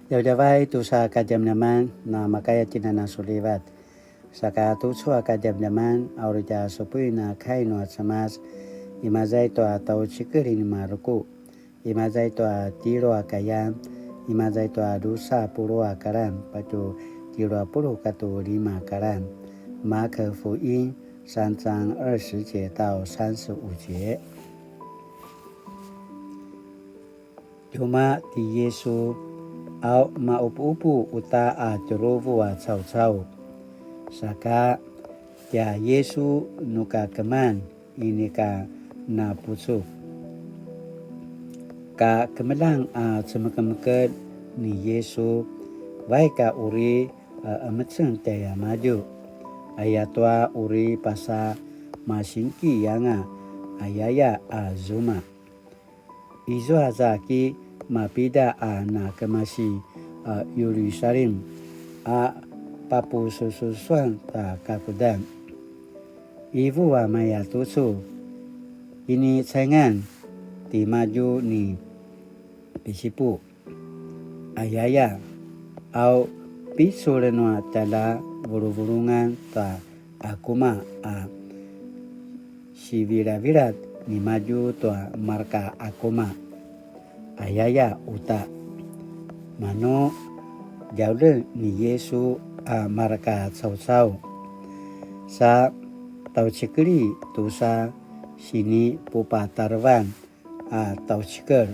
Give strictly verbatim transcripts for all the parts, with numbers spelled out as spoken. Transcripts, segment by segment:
Djavadjavay tusa kadjamadjaman, na makaya tjinana sulivat. Saka tucu a kadjamadjaman, a uri tja supuin a kai nua Cemas, imaza i tua tjaucikel ni Maruku, imaza i tua tjelu a kayan, imaza i tua drusa puluq a karan, patje tjelu a puluq katua lima a karan. 馬可福音三章二十節到三十五節。 Tjumaq ti Yisu, au maqepuqepu uta a tjuruvu a caucau. Saka tia Yisu nu ka keman inika napucuk. Ka kemeljang a cemekemekelj ni Yisu, vaik a uri a qemeceng tjaiamadju. Ayatua uri pasa masingki anga ayaya a zuma. Izua za ki mapida a nakemasi a Yerusalim a papusususuan ta kakudan. Ivu a maya tucu, kinicaingan timadju ni Pisipu. Ayaya, au picul nua tjala vuluvulungan tua akuma a sivilavilad nimadju tua marka akuma. Ayaya uta. Manu djaulel ni Yisu a marka caucau. Sa tjaucikeli tusa sinipupatarevan a tjaucikel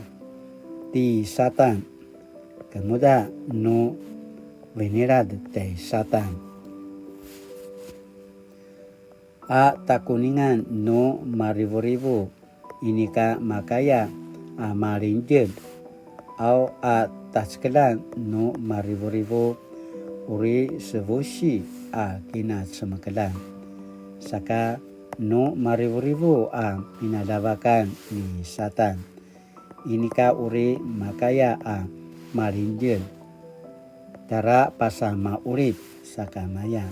ti Satan, kemuda nu vinilad tjai Satan. A takuningan nu marivurivu inika makaya a malingdjelj, au a tacekeljan nu marivurivu uri sevusi a kinacemekeljan. Saka nu marivurivu a pinaljavakan ni Satan, inika uri makaya a malingdjelj, tjara pasa maqulip sakamaya.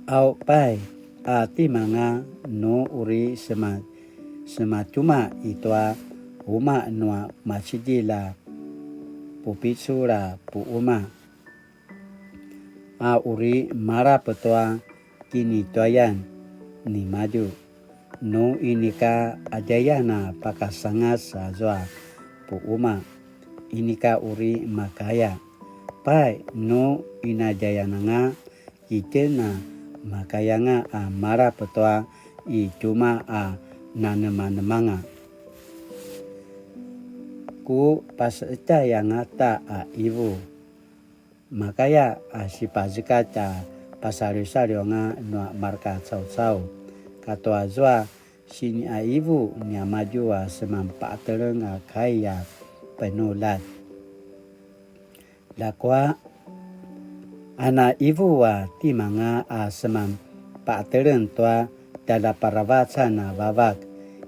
Au pai, a timanga nu uri sema-, sematjumaq i tua umaq nua macidilj a pupicul a puquma, a uri malap tua kinituayan nimadju. Nu inika adjayan a pakasangas azua puquma, inika uri makaya. Pai, nu inadjayananga itjen a makayanga a malap tua i tjumaq a nanemanemanga. Ku paseqetjay angata a ivu. Makaya a sipazekatj a pasaliwsaliw anga nua marka caucau, katua zua siniqaivu niamadju a seman paqeteleng a kai a penuljat. Ljakua, a na ivu a timanga a seman paqeteleng tua tjaljaparavacan a vavak,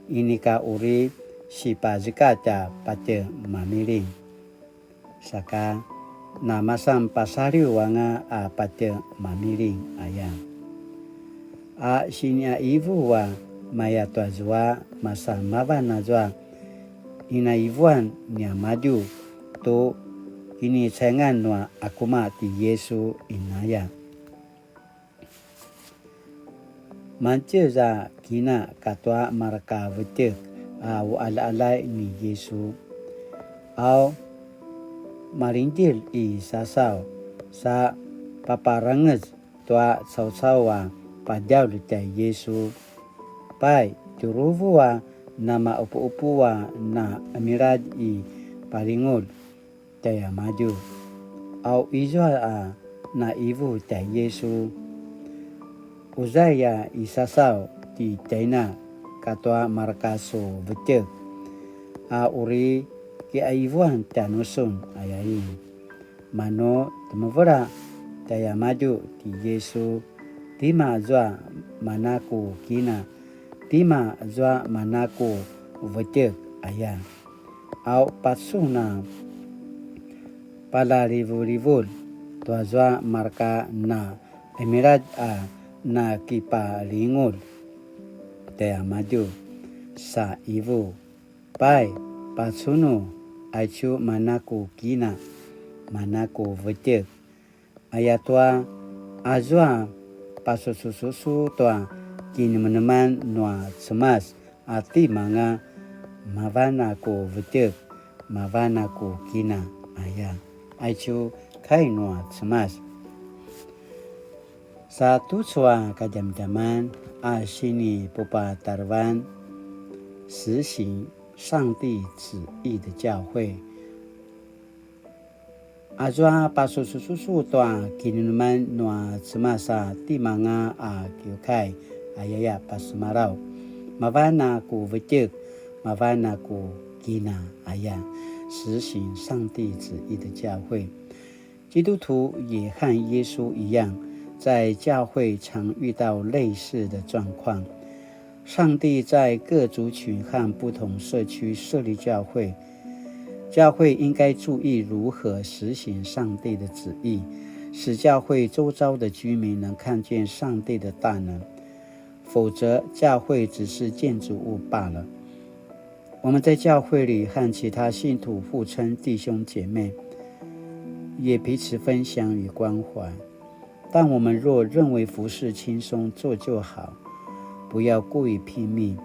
inika uri sipazekatj a patje mamiling. Saka namasan pasaliw anga a patje mamiling aya. A siniqaivu a maya tua zua masa mavan azua inaivuan niamadju tu kinicaingan nua akuma ti Yisu inaya. Mangtjez a kina katua marka vetjek a uqaljaqaljay ni Yisu. Au malingdjelj i sasaw sa paparangez tua caucau a padjaulj tjai Yisu. Pai, tjuruvu a namaqepuqepu a na qemiladj i palingulj tjaiamadju. Au izua a na ivu tjai Yisu, uzai a i sasaw ti tjaina katua marka su vetjek, a uri kiqaivuan tjanusun, ayain. Manu temevela tjaiamadju ti Yisu, tima zua manaku kina, tima zua manaku vetjek aya. Au pacun a palalivulivul tua zua marka na qemiladj a na kipalingulj tjaiamadju sa ivu. Pai, pacunu, aicu mana ku kina, mana ku vetjek. Ayatua, azua pasusususu tua kinemeneman nua Cemas a timanga, mavan a ku vetjek, mavan a ku kina, aya. Aicu kai nua Cemas. Sa tucu a kadjamadjaman a sinipupatarevan, 实行上帝旨意的教会. Azua pasusususu tua kinemeneman nua Cemas a timanga a kiukai, ayaya pasemalaw. Mavan a ku vetjek, mavan a ku kina, aya. 实行上帝旨意的教会. 基督徒也和耶稣一样，在教会常遇到类似的状况。上帝在各族群和不同社区设立教会，教会应该注意如何实行上帝的旨意，使教会周遭的居民能看见上帝的大能，否则教会只是建筑物罢了。我们在教会里和其他信徒互称弟兄姐妹，也彼此分享与关怀。但我们若认为服事轻松做就好，不要过于拼命，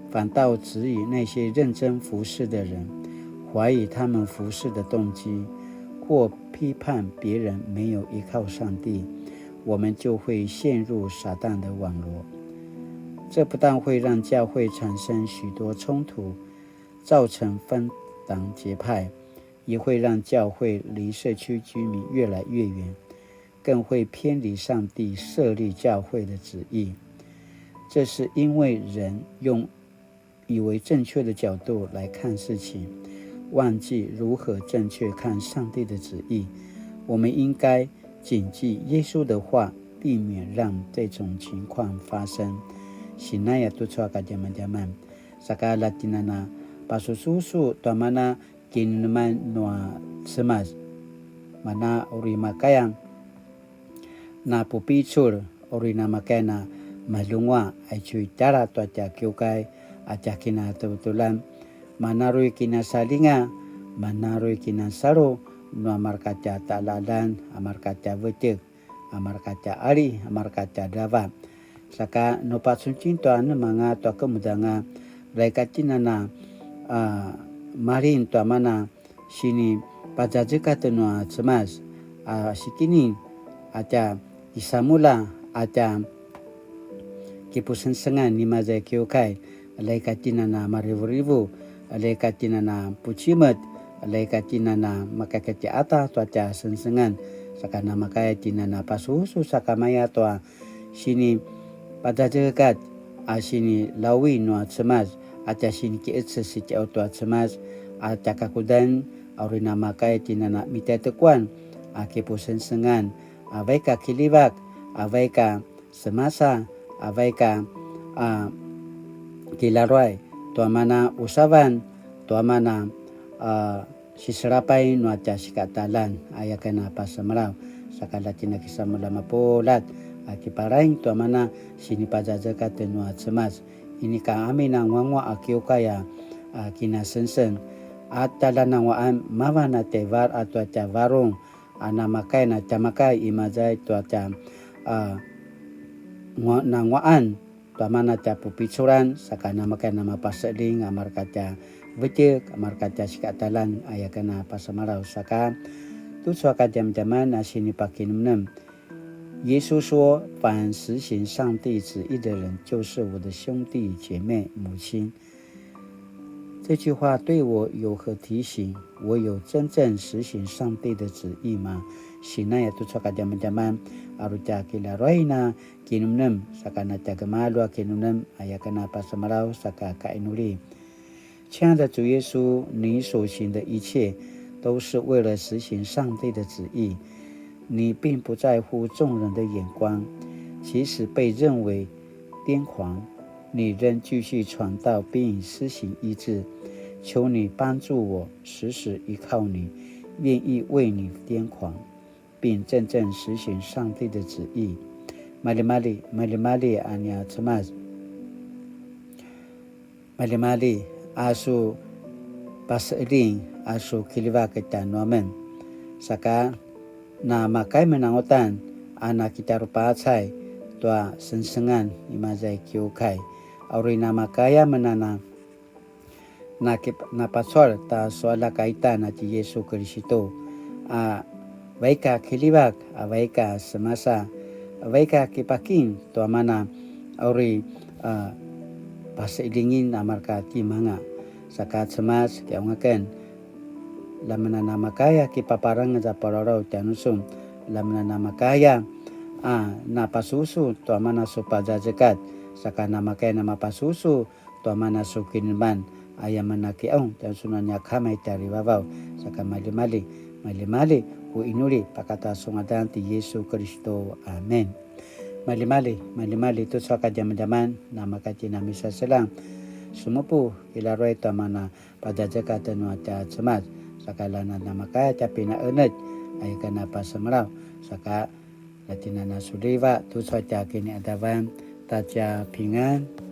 反倒质疑那些认真服事的人，怀疑他们服事的动机，或批判别人没有依靠上帝，我们就会陷入撒旦的网罗。这不但会让教会产生许多冲突，造成分党结派，也会让教会离社区居民越来越远，更会偏离上帝设立教会的旨意。这是因为人用以为正确的角度来看事情，忘记如何正确看上帝的旨意。我们应该谨记耶稣的话，避免让这种情况发生。Sinaya tucu a kadjamadjaman. Saka latinana pasususu tua mana kinemeneman nua Cemas. Mana uri makaya na pupicul, uri na makaya na malunguaq, aicu i tjara tua tja kiukai a tja kinatevtulan. Mana uri kinasalinga, mana uri kinasalu, nua marka tja taqaljaqaljan, a marka tja vetjek, a marka tja qali, a marka tja drava. Saka nu pacuncin tua nemanga tua kemudanga, laika tjinana, a, malin tua mana sinipazazekatj nua Cemas, a, sikinin, a tja kisamulja, a tja kipusengsengan ni maza i kiukai, laika tjinana marivurivu, laika tjinana pucimet, laika tjinana makakatjata tua tja sengsengan, saka namakaya tjinana pasusu sakamaya tua sinipazazekatj, a sinilawi nua Cemas, a tja sinikiqeces i tjau tua Cemas, a tja kakudan, a uri namakaya tjinana mitjatekuan, a kipusengsengan, a vaik a kiljivak, a vaik a semasa, a vaik a, a, kilaruay, tua mana usavan, tua mana, a, siselapay nua tja sikataqaljan, aya ken a pasemalaw, saka la tjina kisamulja mapuljat, a, kiparaing tua mana sinipazazekatj nua Cemas, inika amin a nguanguaq a kiukai a, a, kinasengseng, a tjaljananguaqan mavan a tjaivar a tua tja varung, a namakay na tjamakay i maza i tua tja, a, ngua-, nanguaqan tua mana tja pupiculan, saka namakay na mapaseqeljing a marka tja vetjek, a marka tja sikataqaljan, aya ken a pasemalaw saka. Tucu a kadjamadjaman a sinipakinemnem. 耶稣说：“凡实行上帝旨意的人，就是我的兄弟姐妹、母亲。”这句话对我有何提醒？我有真正实行上帝的旨意吗？Sinaya tucu a kadjamadjaman, a uri tja kilaruay na kinemnem, saka na tja gemalju a kinemnem, aya ken a pasemalaw saka kainuli. 亲爱的主耶稣，你所行的一切都是为了实行上帝的旨意。你并不在乎众人的眼光，即使被认为癫狂，你仍继续传道并施行医治。求你帮助我，时时依靠你，愿意为你癫狂，并真正实行上帝的旨意。Maljimalji, maljimalji a nia Cemas. Maljimalji a su paseqeljing a su kiljivak tjanuamen. Saka namakaya men anga uta a na kitjarupacay tua sengsengan imaza i kiukai. A uri namakaya men a na na kip-, na pacual ta su aljak a ita na ti Yisu Kiristu, a vaik a kiljivak, a vaik a semasa, a vaik a kipakim tua mana a uri, a, paseljingin a mareka timanga. Saka Cemas kiqaung aken, la men a namakaya kipaparangez a palawlaw tjanusun, la men a namakaya a na pasusu tua mana su pazazekatj, saka namakaya na mapasusu tua mana su kinemneman, aya men a kiqaung tjanusun a nia Kama i tjarivavaw. Saka maljimalji, maljimalji ku inuli pakata su ngadan ti Yisu Kiristu. Amen. Maljimalji, maljimalji tucu a kadjamadjaman, namakaya itjen a misaseljang. Semupu, kilaruay tua mana pazazekatj nua tja Cemas, saka la na namakaya tja pinaqenetj, aya ken a pasemalaw, saka la itjen a na suliva tucu a tja kiniqadavan ta tja pingan.